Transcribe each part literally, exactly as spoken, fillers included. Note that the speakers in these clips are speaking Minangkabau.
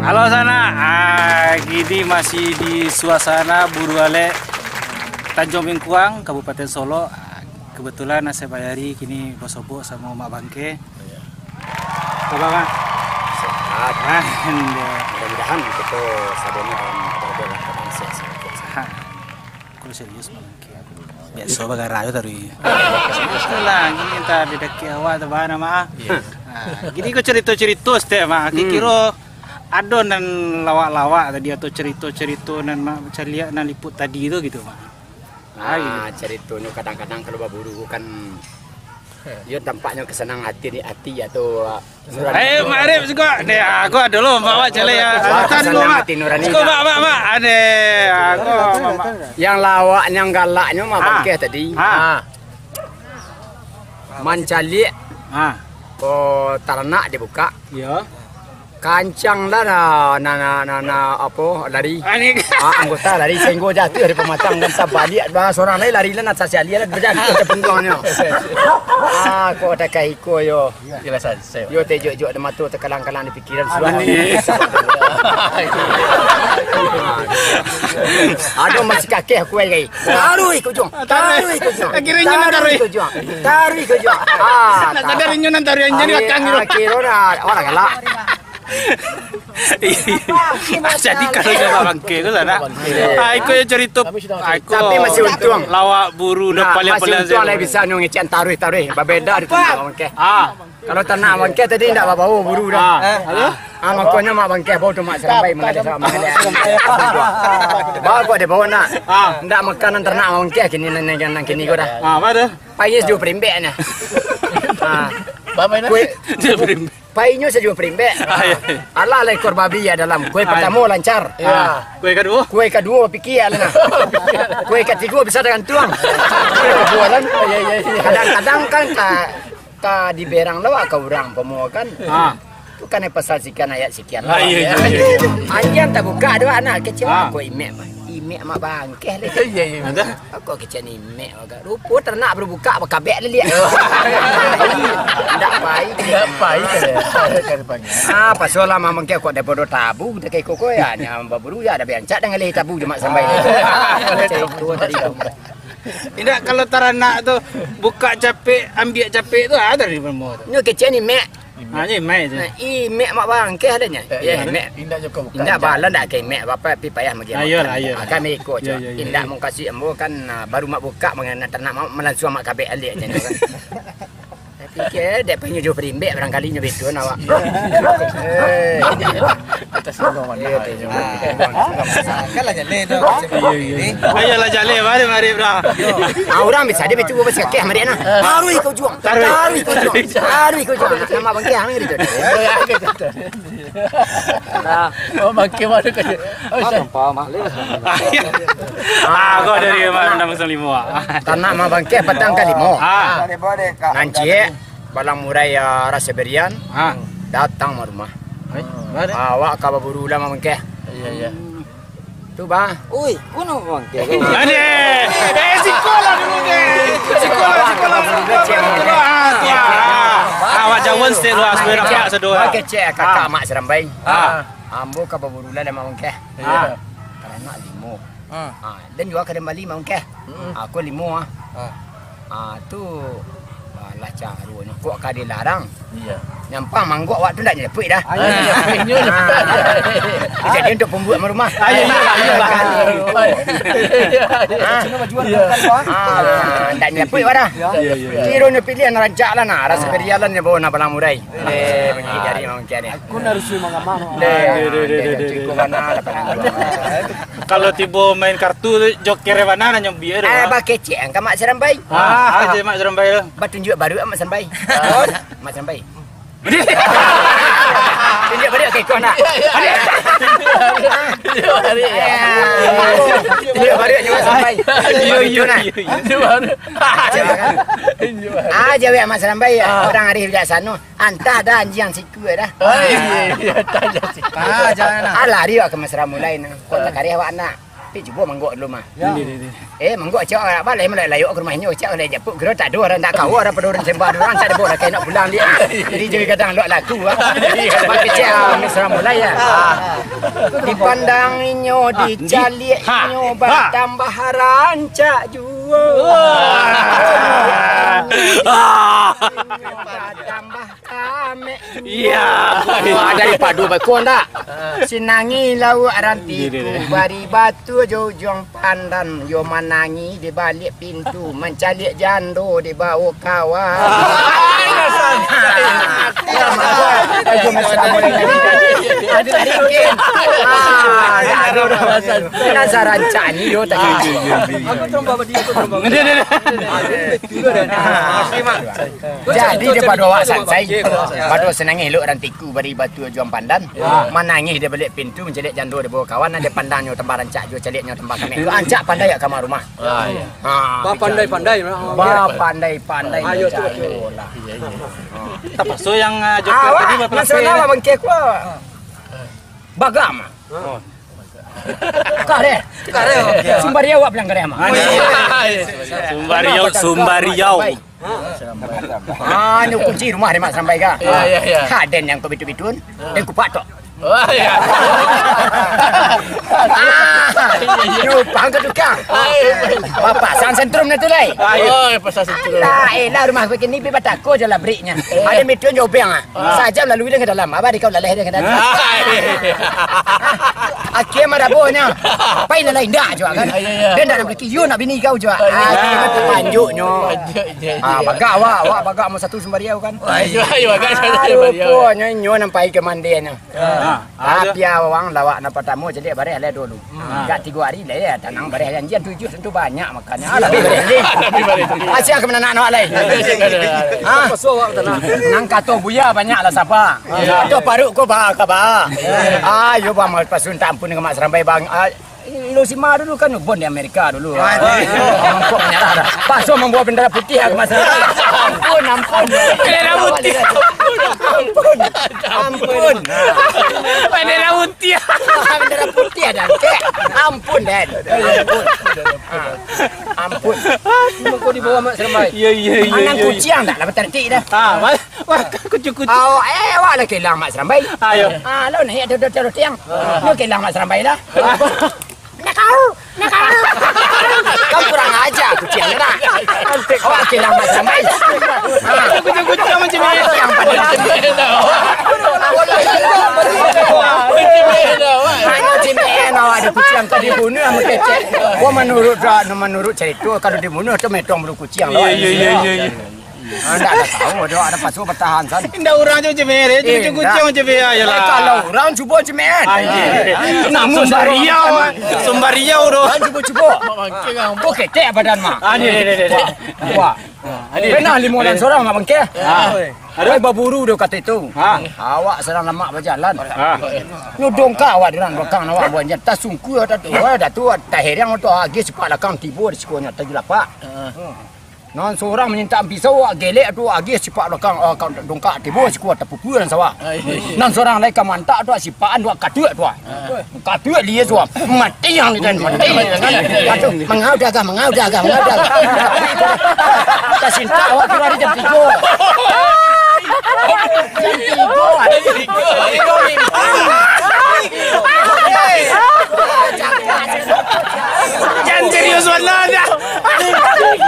Halo sanak, ah, kini masih di suasana Buru Alek, Tanjuang Bingkuang, Kabupaten Solok. Ah, kebetulan Asep Bayari kini basobok samo Mak Bangke. Apo kabar, Mak? Sehat. Ah, indah. Mudah-mudahan kito sadonyo dalam keadaan sehat-sehat. Ah. Ko serius, Mak Bangke. Biaso bagara tu tadi. Itulah, gini entah di dakek awak tu bana, Mak. Iyo. Ha, gini ko carito-carito stek, Mak. Hmm. Kiro ado nan lawak-lawak tadi atau carito-carito nan Mak caliak nan liput tadi tu gitu, Mak. Ah, Ah, gitu. Caritonyo kadang-kadang kalau baburu kan Iyo tampaknyo kasanang ati, ati atau nurani. Eh, Mak Arif, siko. Deh, aku ado lo, Mak, Mak, caliak, ah. Wah, Mak, kasanang Mak. Ati nurani, Siko, Mak. Mak, Mak, Mak. Ade, aku, Mak, Mak. Yang lawak, yang galaknyo Mak Ah. Bangkeh tadi. Ah. Mancaliak Ah. ko taranak dibukak. Iyo. Kancang lah na, na, na, na, na, apo, lari. Ah, ni. Ah, anggota lari sehinggo jatuh dari pamatang dan tabaliak bah sorang lai lari lah, nak sasiali lah, bajatuah macam puntuangnyo. Ah, kok dak kai iko yo. Yo tejok-jok di mato, takalang-kalang di pikiran sudah. Aduh, masih kakeh aku ai. Taruih ka ujuang. Taruih ka ujuang. Akhirnyo taruih ka ujuang. Taruih ka ujuang. Ah, nak sadar inyo nan taruih anjing ni akang gitu. Akhirnyo dah, orang galak. Jadi kalau nyo Mak Bangkeh tu lah nak. Ah, iko yo carito. Ah, iko Tapi masih untuang. Lawak buru dah Nah, paliang-paliang masih untuang lah bisa nyo ngecek taruih-taruih. Babeda di tempat Mak Bangkeh. Ah. Kalau tanak Mak Bangkeh tadi ndak babawo buru dah. Ah. Ah, makonyo Mak Bangkeh bawo tu Mak Sarambai mangalih sawah mangalih. Bawo kok dia bawo nak. Ah. Ndak makanan tanak Mak Bangkeh kini nan, nan, nan kini ko dah. Ah, apa tu? Pai sajo parimbek nyo. Ah. Apa mainan? Kue Dia berimbek. Painyo sajo parimbek. Ah, iya, iya. Alah lah ekor babi ya dalam. Kue Ah, pertamo iya. lancar. Ah, kue kaduo? Kue kaduo pikia lah nah. Kue katigo bisa tagantuang. Kue kaduo kan. Iya, iya, iya. Kadang-kadang kan ka, ka diberang lo ka urang pamuo kan. Ah. Tu kan pasal sekian ayat sekian Ah, lah. iya, iya, iya, iya. Anjiang tabuka dua anak kecil Ah. ko imek mah. Imek Mak Bangkeh lah. Iya, iya. Ada? Aku kecek ni mek agak rupo tanak baru bukak bakabek liliak. Ndak pai. Ndak pai, kada. Kada panggil. Ah, pasual lah Mak Bangkeh kok daripada tabu dak kai koko ya, nya baburu ya ada beancak dengan leh tabu je Mak Sarambai. Macam itu tadi tu. Indak kalau taranak tu bukak capek, ambiak capek tu ada di rumah tu. Nyo kecek ni mek. Ha, ni mai tu. Nah, imek Mak Bangkeh adanya. Eh, Ya, iya, imek. Indak jo kau buka Indak aja. Bala ndak ka imek bapak pi payah magi Ah, makan. Iyolah, iyolah. Ah, kami iko Iya, je. Iya, iya, Indak iya. mukasuik ambo kan, ah, baru mak buka mangana tanak mak, malansuang mak kabek alik aja kan. Tapi ke dek panyo jo perimbek barangkali nyo betul awak. Eh. Atas nama mana? Iya, tu. Ah. Kan lah jaleh tu. Iya, iya. Ayolah jaleh, mari, mari, bro. Ah, urang bisa dia betul bos kakek mari nah. Taruh ikau juang. Taruh. Taruh ikau juang. Taruh ikau juang. Nama bangkeh hang gitu. Nah. Oh, makin mana kau? Oh, Ah, kau dari mana nama Muslim limo, ah? Tanak mah bangkeh padang ka limo. Ah. Nanciak balang murai, ah, rasa berian. Ah. Datang mah rumah. Eh, mana? Ah, awak ka baburu lah mah bangkeh. Iya, iya. Tu bah. Oi, kono bangkeh. Ade. Eh, sikolah dulu deh. Sikolah, sikolah, sikolah, sikolah. Ah, tu, ah. Ah, awak jauhan stek luas, boleh nampak sado, ah. Kecek kakak Ah. Mak Sarambai. Ah. Ambo ka baburu lah, dah mak bangkeh. Iya. Ah. Tanak limo. Ah. Ah, dan juga ka bali mak bangkeh. Mm-mm. Aku limo ah. Ah. Ah, tu, ah, lah caronyo. Kok ka dilarang? Iya. Nyampang manggok awak tu ndak nyapuik dah. Ah, iya, iya. Inyo lah. Ah. Jadi untuk pembuat rumah. Ah, iya, iya, iya. Ah. Iya. Ah, ndak nyapuik awak dah. Iya, iya, iya. Kironyo pilihan rancak lah nah. Rasa Ah. berialan nyo bawa nak palang murai. Eh, menggigit jari mungkin ni. Aku nak rusui mangamang. Deh, Deh, deh, deh, deh, deh, deh, deh. cukup mana lah paling dua. Kalau tibo main kartu tu, joker mana nyo biar tu, Eh, ah? Bakecek angka Mak Sarambai. Ah, aja Mak Sarambai tu. Batunjuk baru Mak Sarambai. Ah. Mak Sarambai. Tunjuk baru ke kau nak? Tunjuk baru, ya. Tunjuk baru nyo Mak Sarambai. Iya, iya, Nak. iya, iya. Tunjuk baru. Tunjuk baru. Ah, jawab Mak Sarambai ya. Ah. Orang arif bijaksana. Antah dah anjiang siku dah. Oh, iya, iya, antah dah siku. Ah, jangan nak. Ah, lari awak ka Mak Sarambai nah. Kok tak karih awak nak. Tapi cubo manggok dulu mah. Eh, manggok cak awak balai mulai layok ka rumah inyo, cak lai japuik kiro tak ado urang, tak kawa urang pado urang sembah urang, cak dibawa lah ka nak pulang dia. Jadi jadi kadang lok laku ah. Makin cak ah, mesra mulai ya. Dipandang inyo, dicaliak inyo, batambah rancak juo. Batambah Kamek. Iyo. Ah, daripado baiko ndak? Sinangi lauak rantiku, bari batu jo ujuang pandan, yo manangih di baliak pintu, mancaliak jando di bawah kawan. Aduh, tadi. Ah, dah, dah, dah. Rasa rancak ni, yo, tadi. Jadi, daripado awak sansai, pado sinangi lauak rantiku, bari batu ujuang pandan, manangih di baliak pintu, mancaliak jando di bawah kawan, nan dipandang nyo tambah rancak juo, caliak nyo tambah kamek. Rancak pandai ka rumah. Ah, iyo. Ah, Bapandai-pandai. Bapandai-pandai. Ayo, cubo, cubo. Tapaso yang, ah, joker tadi bapalapeh. Masalah bangkek ko. Bagam. Kareh. Kareh. Sumbariau awak bilang kareh mah. Sumbariau, sumbariau. Ah, nyo kunci rumah dek Mak Sarambai ka. Iyo, iyo, iyo. Ha, den nan ko bitu-bitun, den kupak tok. Oh, iyo. Ah, nyo pang ka tukang. Bapak sang sentrum na tu lai. Oh, iyo, pasang sentrum. Alah, elah rumah begini, pi batako jo labriknyo. Ado mitun jo obeng ah. Sajam lalu den ka dalam, abah dikau laleh den ka dalam. Akhia marabohnyo. Pai lalai indak juo kan. Iyo, iyo. Den ndak nak balaki, yo nak bini kau juo. Iyo. Akhia tu panjuknyo. Panjuk, iyo, iyo. Ah, bagak awak, awak bagak mah satu sumbariau kan. Iyo, iyo, bagak satu sumbariau. Ruponyo inyo nan pai ka mandihnyo. Ah. Tapi awak lawak nan partamo caliak bareh lai dulu. Hmm. Agak tigo ari lai, ya, tanang bareh janjian tujuah tantu banyak makannyo. Ah, labiah bareh janjian. Labiah bareh janjian. Asia ka mananak awak lai. Ha? Nan kato buya banyak lah sapa. Kato paruik ko ba ka ba. Ayo bang, pasun tak ampun ka Mak Sarambai bang. Ah, Hiroshima dulu kan bon di Amerika dulu. Mangkok manyarah dah. Paso mambawa bendera putih ka Mak Sarambai. Ampun, ampun. Bendera putih. Ampun. Ampun. Bendera putih. Bendera putih dah, kek. Ampun, Den. Ampun. Ah. Ampun. Cuma kau dibawa Mak Sarambai. Iyo, iyo, iyo. Anang kuciang dah lah batarik dah. Ah, wah, wah, kuciang-kuciang. Oh, eh, awak lah kelang Mak Sarambai. Ayo. Ah, lo naik ada tiang. Ah. Lo kelang Mak Sarambai lah. Ah. Nak kau. Nah, kan? Kan kurang aja kuciang tu, nah. Awak kilang macam ni. Kuciang-kuciang macam ni. Hanyo cimekan awak ado kuciang ka dibunuah, amun kecek. Wah, manurut, manurut carito, kalau dibunuah tu metong bulu kuciang. Iyo, iyo, iyo, iyo. Ah, ndak ado tahu, ado, ado pasu batahan, san. Indak urang tu, Cimeh, eh, kuciang, Cimeh, ayolah. Eh, kalau urang cubo, Cimeh. Ah, iyo. Namun Sumbariau, Sumbariau tu. Urang cubo-cubo. Kok ketek badan, mah? Ah, ni, ni, ni, ni. Wah. Ah, ni. Pernah limo nan sorang, mak bangke? Ah. Oi, baburu dio kato itu. Ah. Awak sadang lamak bajalan. Ah. Nyo dongkak awak di nan balakang awak buanjan. Tasungkua, wah, dah tu, taheriang tu, agih sipak balakang tibo di sikonyo, tajulapak. Ah. Nan sorang mancintak pisau, gelek tu, agih sipak balakang, ah, ka dongkak tibo siko tapupua nan sawah. Ah, iyo, iyo. Nan sorang lai ka mantak tu, sipakan tu, katuak tu. Ah. Katuak dia tu, mati yang ni kan, mati yang ni kan. Aduh, mangau dagah, mangau dagah, mangau dagah. Tasintak awak tu hari jam tigo. Jam tigo, hari jam tigo. Jan serius bana dah.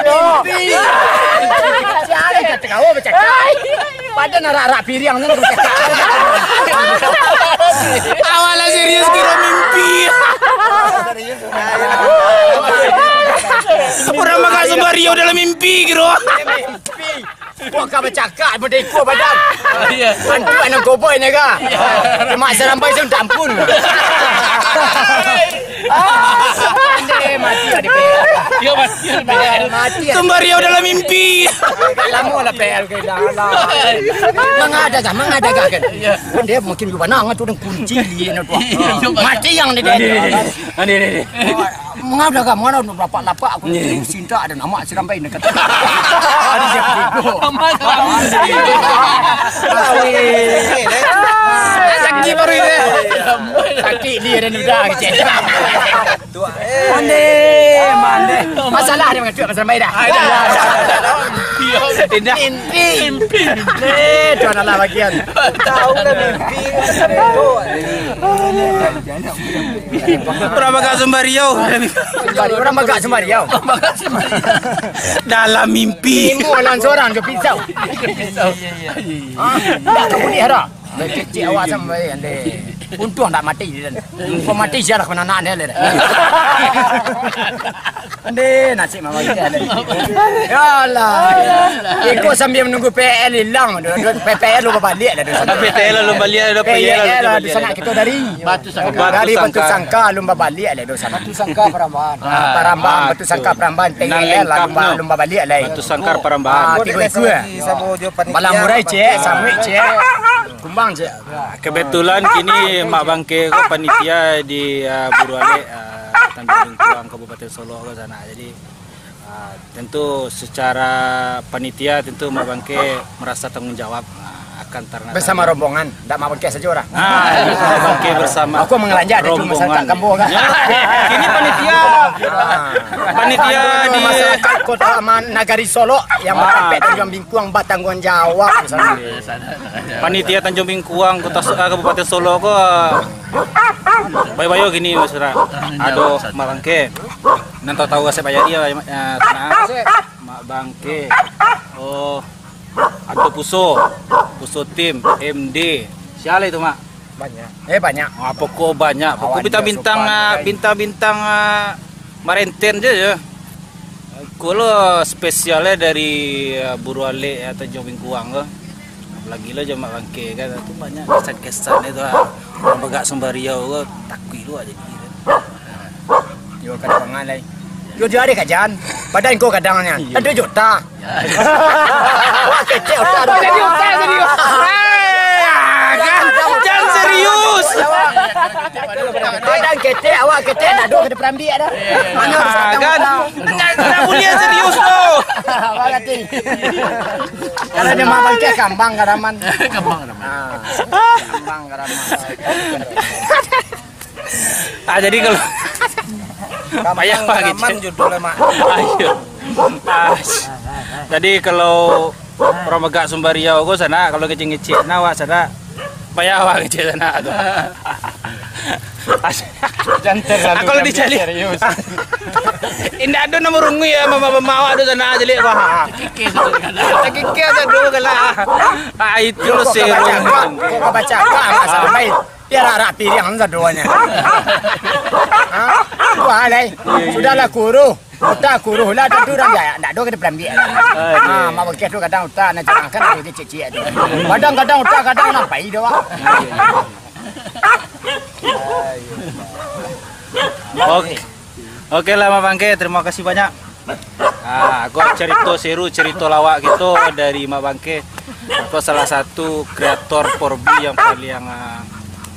Mimpi. Siapa yang kata kau bercakap? Pada narak-narak piriang ni bercakap. Awak lah serius kiro mimpi. Urang makan Sumbariau dalam mimpi kiro. Mimpi. Wah, ka bacakak, model ikua badan. Iyo. Antuak nan koboi ni ka. Iyo. Mak Sarambai tu minta ampun. Ah, pandai mati lah di P L. Iyo, mati lah di P L. Mati lah. Sumbariau dalam mimpi. Agak lamo lah P L ka ilang lah. Mangadagah, mangadagah kan. Iyo. Kan dia mungkin juga nang tu dan kunci dia tu. Iyo, mati yang dia. Ade, ade, ade. Mangau dagah, mangau lapak-lapak aku. Sintak ado namak Sarambai nak kata. Ado siapa tu? Lagi baru ini. Sakik dia dan udah kecil. Mande, mande. Masalah dia mangatuak pasal baik dah. Indah. Mimpi. Mimpi. Eh, Tuhan Allah bagian. Tahu kan mimpi. Urang bagak Sumbariau. Urang bagak Sumbariau. Dalam mimpi. Timbul alam sorang jo pisau. Pisau. Ah, dah tu bunyi hara. Kecik awak sampai ande. Untung tak mati dia. Kau mati sialah kau anak dia. Ande nasib mama dia. Ya Allah. Iko sambil menunggu P L hilang. P P L lu balik lah dosa. P P L lu balik lah, P P L lu balik. Sana kita dari Batu Sangka. Dari Batu Sangka lu balik lah dosa. Batu Sangka Perambahan. Ah, Perambahan, Batu Sangka Perambahan, P P L lah lu balik lah. Batu Sangka Perambahan. Ah, tiga ikua. Balang murai cek, samuik cek, kumbang cek. Kebetulan kini Mak Bangke ko panitia di, ah, Buru Alek, ah, Tanjung Bingkuang, Kabupaten Solok ko sana. Jadi, ah, tentu secara panitia tentu Mak Bangke merasa tanggung jawab, ah, akan ternak bersama rombongan, ndak Mak Bangke sajo lah. Ah, Mak Bangke bersama rombongan. Aku mengelanjak ada cuma masyarakat kampung kan. Ya, kini panitia, panitia di masyarakat kota Nagari Solok yang bertampek Tanjung Bingkuang bertanggung jawab misalnya. Panitia Tanjung Bingkuang, Kota So-, ah, Kabupaten Solok ko, ah, bayo-bayo gini, Mas Ra. Ado Mak Bangke. Nan tahu-tahu Asep Bayari ya, ya, tenang. Mak Bangke. Oh, Anto Puso. Puso Tim, M D. Siapa itu, Mak? Banyak. Eh, banyak. Ah, pokok banyak. Pokok bintang-bintang, ah, bintang-bintang, ah, marenten je, ya. Iko lo spesialnyo dari, eh, Buru Alek atau Tanjung Bingkuang ko. Apolagi lo jo Mak Bangke kan, tu banyak kesan-kesan itu ah. Urang bagak Sumbariau ko takuik lo jadi kan. Yo, kadang lai. Yo, dia ada kajan. Badan ko kadangnya. Iyo. Ada juta. Wah, kecek otak tu. Jadi otak serius. Ah, kan? Jangan serius. Badan ketek, awak ketek, nak duduk kena perambiak dah. Ah, kan? Jangan, jangan boleh serius tu. Awak kata. Kalau dia Mak Bangke, kambang karaman. Kambang karaman. Ah, kambang karaman. Ah, jadi kalau payah, Mak, karaman gitu. Judulnya, Mak. Ayo. Ah, jadi kalau urang bagak Sumbariau ko sanak, kalau ngecek-ngecek, nah, awak sanak, payah awak ngecek sanak tu. Jangan terlalu ambil serius. Indak ado namo rungui ya, mama-mama awak tu sanak, jelek bah. Takikir satu kalah. Ah, itu lo seru. Kok baca apa, Mak, sampai? Biar arak piriang sadoanyo. Ha? Wah, lai. Sudahlah kuruh. Utak kuruh lah, tu urang jaya. Ndak ado ka diperambiak. Ha, Mak Bangke tu kadang utak nak jarangkan, ado kecik-kecik tu. Kadang-kadang utak, kadang nampai doh, Wak. Oke. Oke lah, Mak Bangke, terima kasih banyak. Ah, ko carito seru, carito lawak kito dari Mak Bangke. Ko salah satu kreator four B yang paling, ah,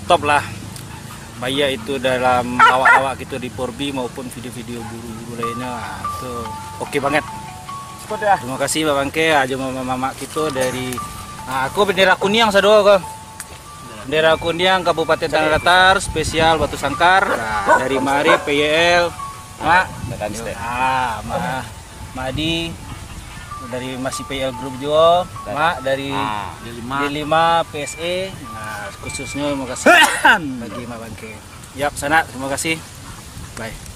top lah. Baiak itu dalam lawak-lawak kito di four B maupun video-video buru-buru lainnyo. Ah, tu oke banget. Terima kasih, Mak Bangke, ajo mamak-mamak kito dari, ah, ko bendera kuniang sadoa ko. Bendera kuniang Kabupaten Tanah Datar, spesial Batu Sangkar. Nah, dari mari P Y L, Mak. Ah, Mak, Mak Adi dari masih P Y L Group juo, Mak dari D lima P S A. Nah, khususnya makasih bagi Mak Bangke. Yap, sanak, terima kasih. Bye.